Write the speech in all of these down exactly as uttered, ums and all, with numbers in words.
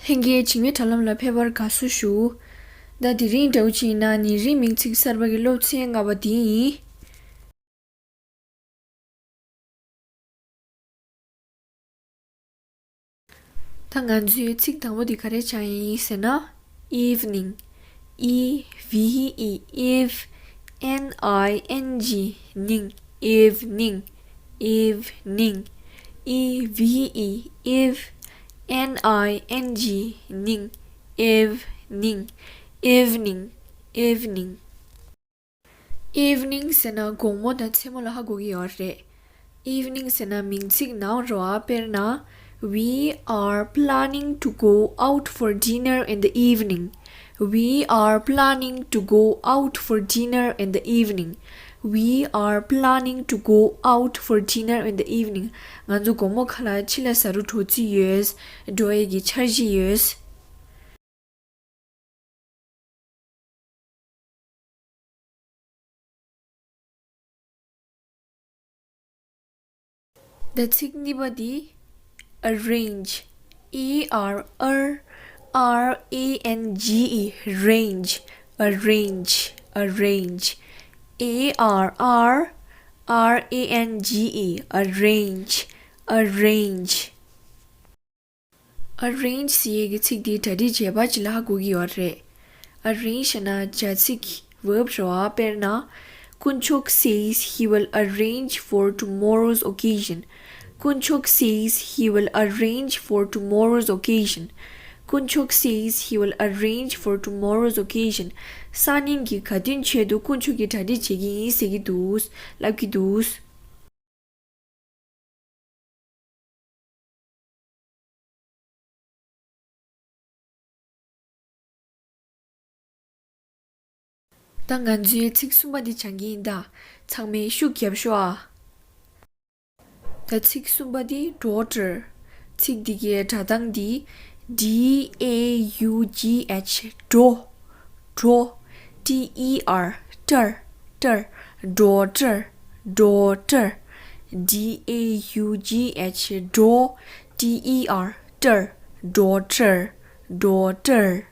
ལྷན་རྒྱས་འཇིགས་མེད་དྲ་ལམ་ལ་ཕེབས་པར་དགའ་བསུ་ཞུ། ད་དེ་རིང་འདྲ་བོ་ཅིག་ཡིན་ན་ཉིན་རེའི་མིང་ཚིག་གསར་པ་གི་སློབ་ཚན་ལྔ་པ་དེ་ཡིན། ད་ང་ཚོའི་ཚིག་དང་པོ་དེ་ག་རེ་སྦྱང་ཡིན་ཟེར་ན། evening. E V E, eve. N I N G, ning. Evening. Evening. E V E, eve. N I N G, ning. Evening. Evening. Evening. Evening ཟེར་ན་དགོང་མོ་དང་མཚན་མོ་ལ་ཧ་གོ་གི་ཡོད་རེད། Evening ཟེར་ན་མིང་ཚིག་ནའོན་རེད་བ། དཔེར་ན། We are planning to go out for dinner in the evening. We are planning to go out for dinner in the evening. We are planning to go out for dinner in the evening. ང་ཚོ་དགོང་མོ་ཁ་ལག་ཕྱི་ལ་ཟ་རུ་འགྲོ་རྩིས་ཡོད། འགྲོ་ཡས་ཀྱི་འཆར་གཞི་ཡོད། ད་ཚིག་གཉིས་པ་འདི། arrange. A R R R A N G E, range. Arrange. Arrange. A R R R A N G E, arrange. Arrange. Arrange ཟེར་ཡས་ཀྱི་ཚིག་འདི་གྲ་སྒྲིག་བྱས་པ་ཅིག་ལ་ཧ་གོ་གི་ཡོད་རེད། Arrange ཟེར་ན་བྱ་ཚིག་verb རེད་བ། དཔེར་ན། དཀོན་མཆོག says he will arrange for tomorrow's occasion. དཀོན་མཆོག says he will arrange for tomorrow's occasion. དཀོན་མཆོག says he will arrange for tomorrow's occasion. སང་ཉིན་གྱི་དགའ་སྟོན་ཆེད་དུ་དཀོན་མཆོག་གིས་གྲ་སྒྲིག་བྱེད་ཀྱི་ཡིན་ཟེར་གྱི་འདུག་ལབ་ཀྱི་འདུག་ད་ང་ཚོའི་ཚིག་གསུམ་པ་འདི་སྦྱང་གི་ཡིན་ད། ཚང་མས་ཤུགས་རྒྱབ་ཤོག་ཨ། ད་ཚིག་གསུམ་པ་འདི་daughter། ཚིག་འདི་གའི་སྒྲ་གདངས་འདི་D A U G H, ཌོ། ཌོ། T E R, ཊར། ཊར། daughter. Daughter. D A U G H, ཌོ། T E R, ཊར། daughter. Daughter.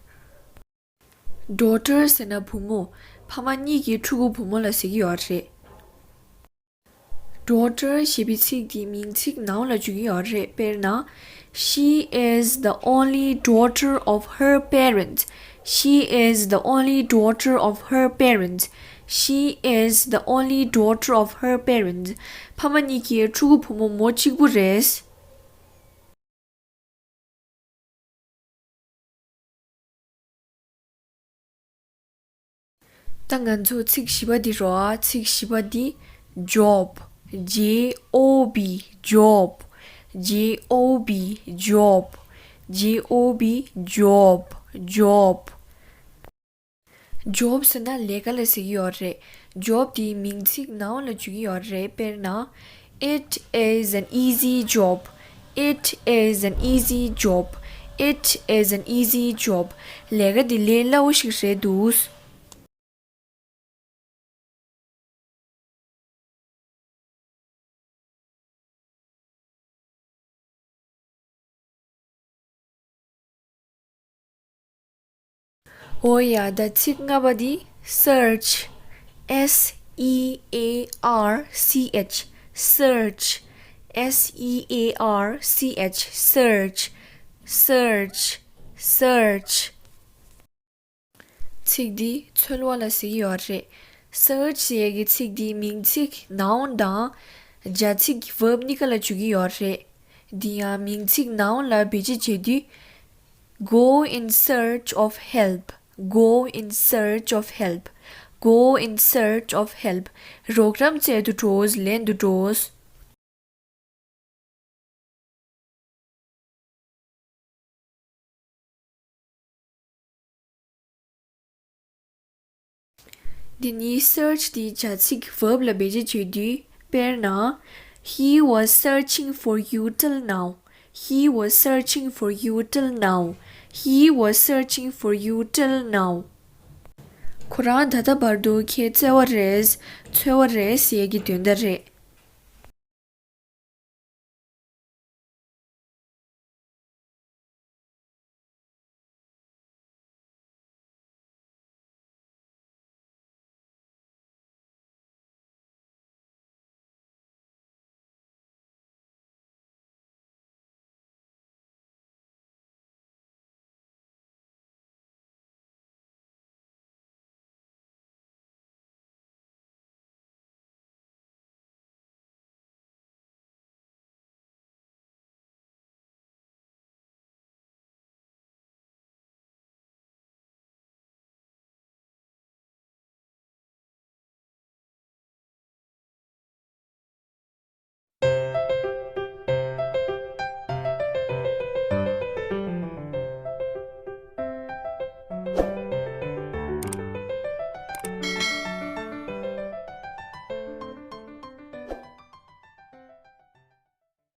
Daughter ཟེར་ན་བུ་མོ། ཕ་མ་གཉིས་ཀྱི་ཕྲུ་གུ་བུ་མོ་ལ་ཟེར་གྱི་ཡོད་རེད། Daughter ཞེས་པའི་ཚིག་འདི་མིང་ཚིག་noun ལ་འཇུག་གི་ཡོད་རེད། དཔེར་ན། She is the only daughter of her parents. She is the only daughter of her parents. She is the only daughter of her parents. ཕ་མ་གཉིས་ཀྱི་ཕྲུ་གུ་བུ་མོ་མོ་གཅིག་པུ་རེད། ད་ང་ཚོ་ཚིག་བཞི་པ་འདི་རོ། ཚིག་བཞི་པ་འདི་job. J O B, job. J O B, job. J O B, job. Job. Job ཟེར་ན་ལས་ཀ་ལ་ཟེར་གྱི་ཡོད་རེད། Job དེ་མིང་ཚིག་noun ལ་འཇུག་གི་ཡོད་རེད། དཔེར་ན། It is an easy job. It is an easy job. It is an easy job. ལས་ཀ་འདི་ལས་སླ་བོ་ཞིག་རེད་འདུག་འོ་ཡ། ད་ཚིག་ལྔ་པ་འདི་search. S E A R C H. Search. S E A R C H. Search. Search. Search. ཚིག་འདི་འཚོལ་བ་ལ་ཟེར་གྱི་ཡོད་རེད། Search ཟེར་ཡས་ཀྱི་ཚིག་འདི་མིང་ཚིག་noun དང་བྱ་ཚིག་verb གཉིས་ཀ་ལ་འཇུག་གི་ཡོད་རེད། འདི་ཡང་མིང་ཚིག་noun ལ་བེད་སྤྱོད་བྱེད་དུས། Go in search of help. Go in search of help. Go in search of help. རོགས་རམ་བཙལ་དུ་འགྲོ། ལེན་དུ་འགྲོ། འདི་ནི་search འདི་བྱ་ཚིག་verb ལ་བེད་སྤྱོད་བྱེད་དུས། དཔེར་ན། He was searching for you till now. He was searching for you till now. He was searching for you till now. ཁོ་རང་ད་ལྟ་བར་དུ་ཁྱེད་བཙལ་བ་རེད། འཚོལ་བ་རེད་ཟེར་ཡས་ཀྱི་དོན་དག་རེད།